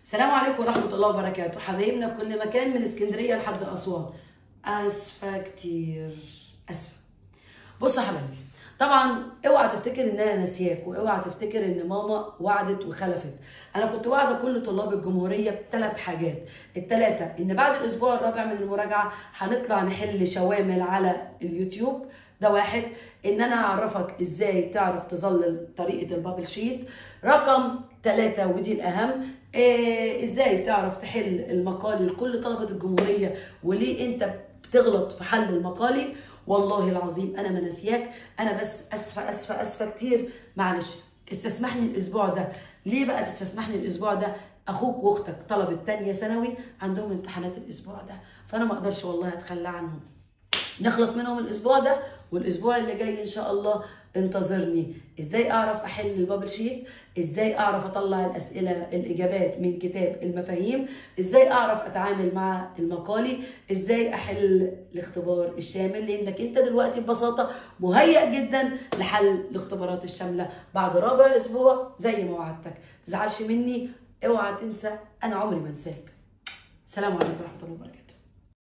السلام عليكم ورحمة الله وبركاته، حبايبنا في كل مكان من اسكندرية لحد اسوان. اسفه كتير، اسفه. بص يا حبايبي، طبعا اوعى تفتكر ان انا ناسياك، واوعى تفتكر ان ماما وعدت وخلفت. انا كنت واعده كل طلاب الجمهورية بثلاث حاجات، الثلاثة ان بعد الاسبوع الرابع من المراجعة هنطلع نحل شوامل على اليوتيوب، ده واحد. ان انا اعرفك ازاي تعرف تظلل طريقه ال bubble sheet. رقم 3 ودي الاهم، ازاي تعرف تحل المقالي لكل طلبه الجمهورية، وليه انت بتغلط في حل المقالي. والله العظيم انا ما ناسياك، انا بس اسفه اسفه اسفه كتير، معلش استسمحني الاسبوع ده. ليه بقى تستسمحني الاسبوع ده؟ اخوك واختك طلبه تانية ثانوي عندهم امتحانات الاسبوع ده، فانا ما اقدرش والله اتخلى عنهم. نخلص منهم الاسبوع ده، والاسبوع اللي جاي ان شاء الله انتظرني ازاي اعرف احل ال bubble sheet، ازاي اعرف اطلع الاسئلة الاجابات من كتاب المفاهيم، ازاي اعرف اتعامل مع المقالي، ازاي احل الاختبار الشامل، لانك انت دلوقتي ببساطة مهيئ جدا لحل الاختبارات الشاملة بعد رابع اسبوع زي ما وعدتك. تزعلش مني، اوعى تنسى، انا عمري ما انساك. السلام عليكم ورحمة الله وبركاته.